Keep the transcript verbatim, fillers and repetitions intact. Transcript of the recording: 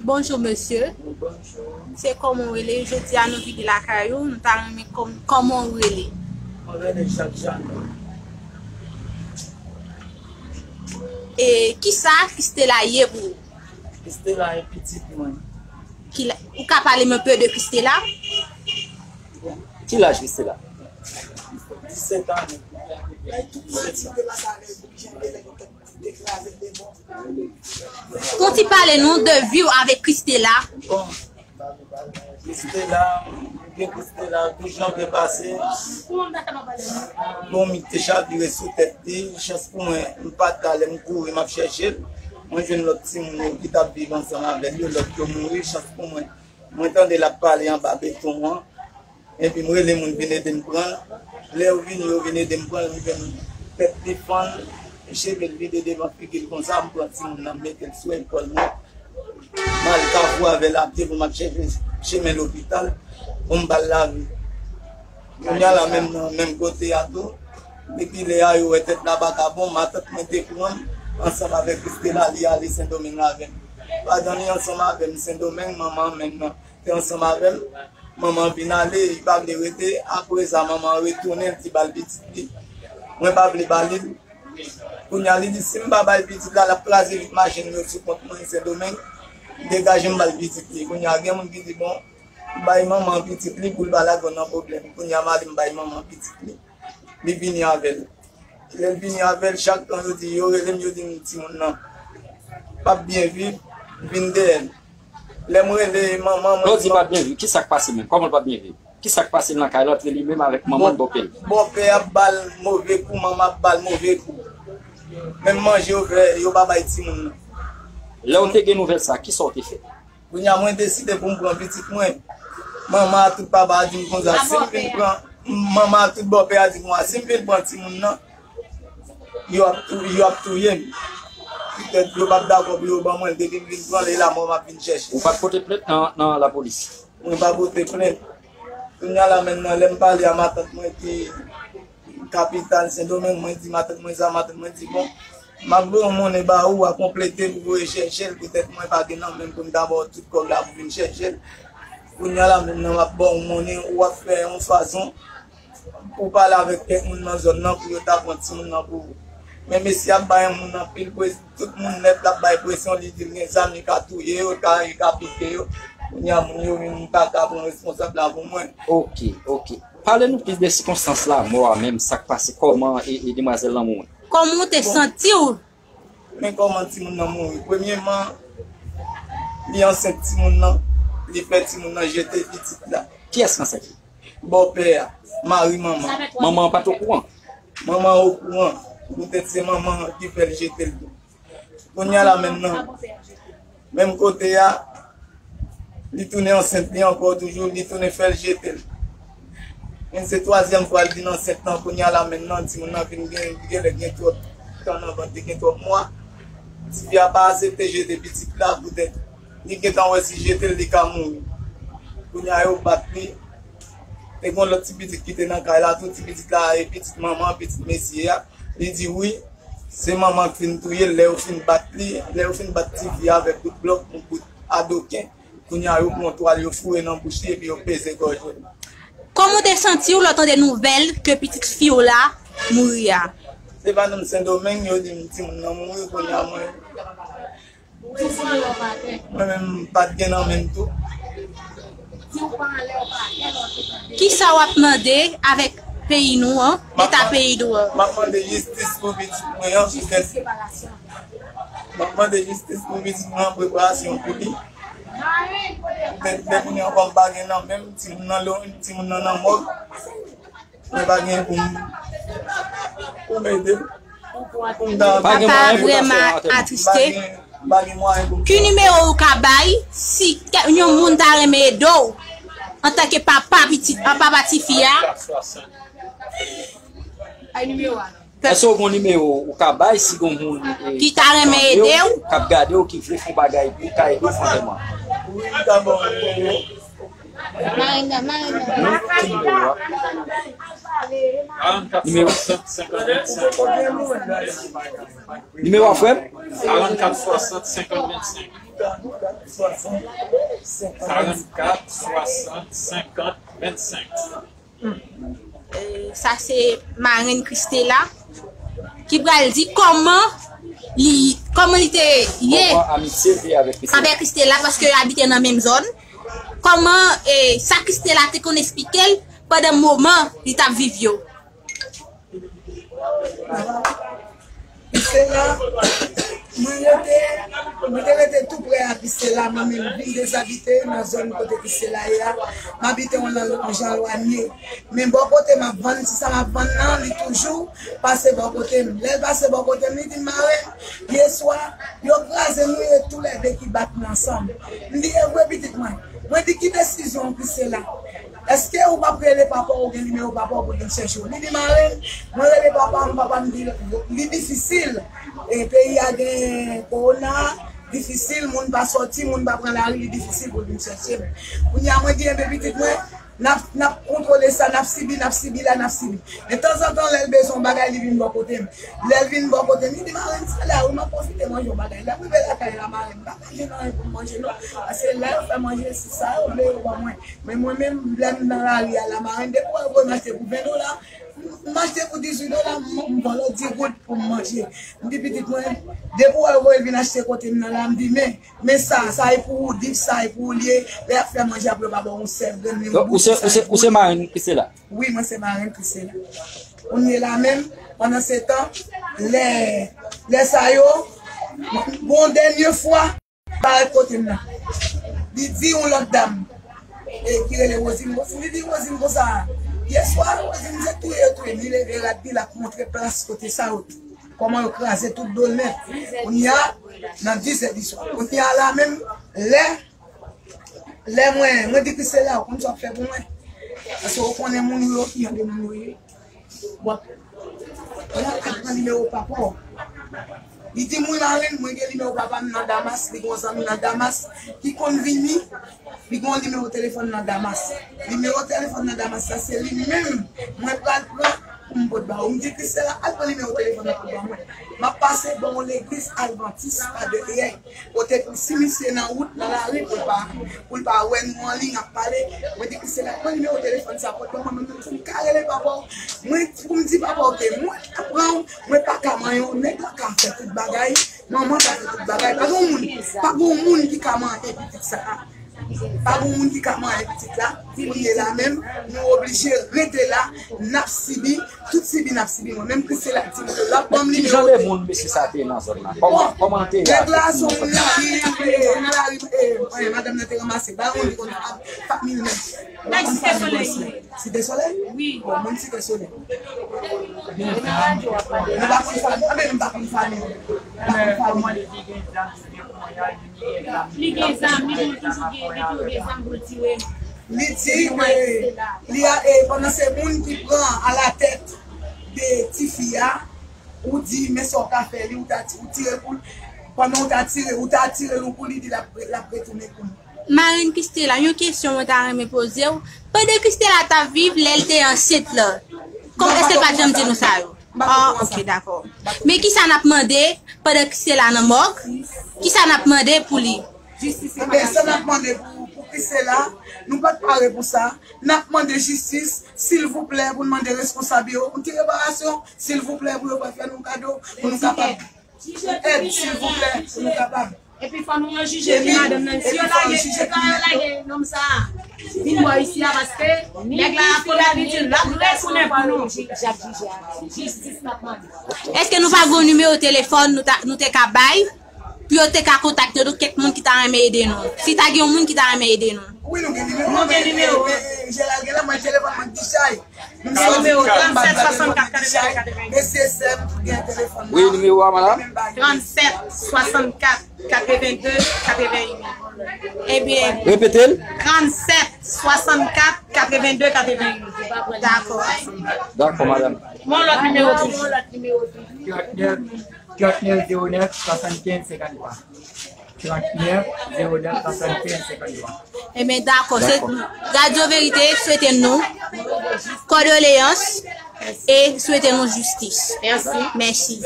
Bonjou, mesye. Bonjou. Se kòman w rele? Jodi a nou vini lakay ou, nou ta renmen kòm-, kòman w rele? Mwen rele Jacques Jeannot. E kisa Christela ye pou ou? Christela e pitit mwen. Ki la, ou ka pale m un peu de Christela? Ki laj Christela? Disèt ane. Konn ti pale nou de vi w avèk Christela? Bon, Christela, m gen Christela, douz janvye pase. Bonbik te chavire sou tèt li. Chans pou mwen, m pa t la, lè m kouri, m ap chèche l. Mwen jwenn lòt timoun yo ki t ap viv ansanm avè l yo, lòt yo mouri. Chans pou mwen, mwen tande l ap pale anba beton an. Epi m rele moun vin ede m pran l. Lè yo vini, yo vin ede m pran l, m jwenn tèt li fann, cheve l vide devan figi l konsa, m pran timoun nan, m mete l sou epòl mwen. M al Kafou avè l a pye pou m ap chèche chemen lopital pou m ba l lavi. Kounye a la, menm nan menm kote a tou, depi lè a yo wè tèt la pa ka bon, matant mwen te pran m ansanm avèk Christela, li ale Sendomeng avè m. Pandan li ansanm avè m Sendomeng, manman menm nan te ansanm avè m. Manman vin ale, li pa vle rete. Apre sa, manman retounen, li di ba l pitit li. Mwen pa vle ba li l. Kounye a, li di, si m pa bay pitit la, l ap kraze vit machin yo sou kont mwen Sendomeng. Degaje m ba l pitit li. Kounye a, gen moun ki di, bon, bay manman pitit li pou l pa lage w nan pwoblèm. Kounye a, m ale m bay manman pitit li. Li vini avè l. Lè l vini avè l, chak tan yo di, yo rele m, yo di m timoun nan p ap byen viv, vin dèyè l. Lè m rele manman, mwen Lè w di di pa byen viv, ki sa k pase menm? Kòman l pa byen viv? Ki sa k pase nan kay la antre li menm avèk manman l, bòpè l? Bòpè ap ba l move kou, manman ap ba l move kou. Menm manje yo fè, yo pa bay timoun nan. Lè w te gen nouvèl sa, ki sa w te fè? Kounye a, mwen deside pou m pran pitit mwen. Manman a tout papa a di m konsa, si m vin pran, manman a tout bòpè a di m konsa, si m vin pran timoun nan, yo ap tou-, yo ap touye m. Poutèt yo p ap dakò pou yo ban mwen l, depi m vin pran l, e lamò m ap vin chèche. Ou pa t pote plent nan, nan lapolis? Mwen pa pote plent. Kounye a la menm nan, lè m pale a matant mwen ki kapital Sendomeng, mwen di matant mwen sa, matant mwen di, bon, m ap voye yon monnen ba ou, w a konplete pou voye chèche l, poutèt mwen pa gen nan men m pou m ta ba w tout kòb la pou vin chèche l. Kounye a la menm nan, m ap ba w yon monnen, ou ap fè yon fason pou w pale avèk kèk moun nan zòn nan pou yo ta pran timoun nan pou ou. Men mesye ap bay yon moun anpil pres-, tout moun nèt l ap bay presyon, li di l gen zam, li ka touye yo, li ka, li ka pike yo. Kounye a moun yo vin pa ka pran responsab la pou mwen. Ok, ok. Pale nou plis de sikonstans lanmò a menm, sa k pase, kòman e, e demwazèl lan mouri? Kòman w te santi w? Men kòman timoun nan mouri. Premyeman, li ansent timoun nan, li fè timoun nan jete pitit la. Kiyès ki ansent li? Bòpè a, mari manman. Manman an pa t okouran? Manman an okouran. Poutèt se manman an ki fè l jete l tou. Kounye a la menm nan, menm kote a, li tounen ansent li ankò toujou, li tounen fè l jete l. Men se twazyèm fwa l vin ansent nan, kounye a la menm nan, timoun nan vin gen, li genlè gen twòp tan nan vant, li gen twòp mwa. Tifi a pa aksepte jete pitit la poutèt li gentan wè si jete l, li ka mouri. Kounye a yo bat li. Te gen lòt ti pitit ki te nan kay la tou, ti pitit la e pitit manman, pitit mesye a. Li di wi, se manman k fin touye l, lè yo fin bat li, lè yo fin bat tifi a avèk bout blòk, yon bout adoken. Kounye a yo pran yon twal, yo foure nan bouch li epi yo peze gòj li. Kòman w te santi w lè w tande nouvèl ke pitit fi w la mouri a? Se pa nan Sendomeng yo di m timoun nan mouri, kounye a mwen, mwen menm m pa t gen nan men m tou. Kisa w ap mande avèk peyi nou an, leta peyi nou an? M ap mande jistis pou pitit mwen an, poutèt m ap mande jistis pou pitit mwen an, preparasyon pou li. Poutèt depi kounye a ankò m pa gen nan men m, timoun nan lo-, timoun nan nan mòg. Mwen pa gen pou m, pou m ede l. Pou m ta, pa gen mwayen pou ta fè yon antèman. Papa vrèman atriste. Pa gen, pa gen mwayen pou m fè yon antèman. Ki nimewo ou ka bay si kè-, yon moun ta renmen ede w antanke papa pitit, an papa tifi a? Trannkat swasant. Ay nimewo a non. Èske w gen yon nimewo ou ka bay si gen moun, eh, ki ta renmen ede w, k ap gade w, ki vle fè yon bagay pou w, ka ede w fè antèman? Wi, m ka ba w nimewo. Marina, Marina. Hmm, ki nimewo a? Nimewo. Karannkat swasant senkant vennsenk. Nimewo a, frè m? Karannkat swasant senkant vennsenk. karannkat, swasant, senkant, vennsenk. E, sa se marenn Christela ki pral di kòman li, kòman li te ye avèk Christela, paske yo abite nan menm zòn. Kòman, e, sa Christela te konn esplike l pandan moman li t ap viv yo. Christela, mwen rete, mwen te rete tou prè a Christela, mwen menm vin dezabite nan zòn kote Christela ye a. M abite yon jan lwanye. Men bò kote m ap vann, ti sa m ap vann nan, li toujou pase bò kote m. Lè l pase bò kote m, li di m, "Marenn, yè swa, yo kraze nou, e toulède ki bat nou ansanm." M di, "E vre, pitit mwen?" Mwen di, "Ki desizyon w pran la? Èske ou p ap rele papa w, ou gen nimewo papa w pou l vin chèche w?" Li di, "Marenn, mwen rele papa m, papa m di li difisil. E peyi a gen kowona, difisil, moun pa sòti, moun pa pran lari, li difisil pou l vin chèche m." Kounye a, mwen di, "Enben, pitit mwen, n ap, n ap kontwole sa, n ap sibi, n ap sibi la, n ap sibi." Men tanzantan, lè l bezwen yon bagay, li vin bò kote m. Lè l vin bò kote m, li di, "Marenn, se la wi, m ap pwofite manje yon bagay." Lè m rive lakay la, marenn, m pa manje nan anyen pou m manje, non. Paske lè yo fè manje, se sa yo vle yo ban mwen. Men mwen menm, lè m nan lari a la, marenn, depi w wè yo voye m achte pou ven dola, m achte pou dizuit dola, m, m pran lòt dis goud pou m manje. M di pitit mwen, depi w wè yo voye l vin achte kote m nan la, m di, men, men sa, sa e pou ou, di sa e pou ou l ye, lè y ap fè manje, apre yo pa ba w yon sèl grenn, yon bout, sa e pou ou. Ou se marenn Christela? Wi, mwen se marenn Christela. Kounye la menm, pandan se tan, lè, lè sa yo, bon, dènye fwa, parèt kote m nan. Li di yon lòt dam, e, ki rele Wozin. Wozin, li di Wozin konsa, yè swa, Wozin, se touye yo touye m. Li leve rad li, l ap montre plas kote sa yo, kòman yo kraze tout do l nèt. Kounye a, nan dis è di swa. Kounye a la menm, lè, lè mwen, mwen di Christela, ou konn sa w ap fè pou mwen? Paske ou konnen moun ou yo, ki jan de moun yo ye. W ap, w ap pran nimewo papa w. Li di m, "Wi, marenn, mwen gen nimewo papa m nan Damas, li gen yon zanmi nan Damas ki konn vini, li gen yon nimewo telefòn nan Damas." Nimewo telefòn nan Damas la, se li menm mwen pral pran pou m pot ba ou. M di Christela, "Al pran nimewo telefòn nan pou ban mwen." M ap pase bò yon legliz advantis pa dèyè. Kote pou si misye nan wout, nan lari, pou l pa, pou l pa wè nou anliy ap pale, mwen di Christela, pran nimewo telefòn sa, pot ban mwen, mwen menm pou m ka rele papa w. Mwen, pou m di papa w ke mwen k ap pran w, mwen pa ka manyen w, nèg la ka fè tout bagay, manman ka fè tout bagay. Pa gen moun, pa gen moun ki ka manyen pitit sa a. Pa gen moun ki ka manyen pitit la. Kounye la menm, nou oblije rete la, n ap sibi, tout sibi n ap sibi. Mwen menm Christela di m ke l ap ban m nimewo. Ki jan de moun mesye sa te ye nan zòn nan? Kòman, kòman l te ye avèk moun sa? Nèg la se yon moun ki, e, nan lari, e, e, madanm nan te ranmase, pa yon moun ki konn fanmi l menm. Nèg Site Solèy li ye. Site Solèy? Wi. Bon, moun Site Solèy. Nou pa konn fanmi, anben nou pa konn fanmi. Nou pa konn fanmi. Li gen zam, li konn toujou gen, li toujou gen zam pou l tire. Li di ke li a, e, pandan se moun ki pran alatèt de tifi a, ou di, men sa w ka fè li, ou ta ti-, ou tire pou l, pandan ou ta tire, ou ta tire l pou li, di l ap, l ap retounen pou nou. Marenn Christela, yon kesyon mwen ta renmen poze w. Pandan Christela t ap viv, lè l te ansent la, kòman, èske l pa t janm di nou sa yo? Ah, ok, dakò. Men kisa n ap mande pandan Christela nan mòg? Kisa n ap mande pou li? Jistis e pa... Enben, sa n ap mande pou, pou Christela, nou pa t pare pou sa. N ap mande jistis, silvouplè, pou n mande responsab yo yon ti reparasyon, silvouplè, pou yo pa fè nou kado, pou nou kapab èd, silvouplè, pou nou kapab. Epi fò nou yo jije vi madanm nan. Si yo lage, si yo lage nonm sa a vin bò isi a, paske nèg la ap komet li di l ap retounen pou nou. Jistis n ap mande. Èske nou pa gen yon nimewo telefòn nou ta, nou te ka bay pou yo te ka kontakte nou, kèk moun ki ta renmen ede nou? Si ta gen yon moun ki ta renmen ede nou. Wi, nou gen nimewo. Nou gen nimewo. Jè la gen la, mwen telefòn mwen di chay. Nimewo trannsèt swasannkat katrevenn katrevenn. Mesye, sè m, tout gen telefòn nan. Wi, nimewo a, madanm? Trannsèt swasannkat katrevenn de katrevenn uit. Ebyen, repete l. Trannsèt swasannkat katrevenn de katrevenn uit. Dakò. Dakò, madanm. Yon lòt nimewo toujou. Trannèf, trannèf zewo nèf swasannkenz senkanntwa. Trannèf zewo nèf swasannkenz senkanntwa. Ebyen, dakò. Se Radyo Verite swete nou kondoleyans e swete nou jistis. Mèsi. Mèsi.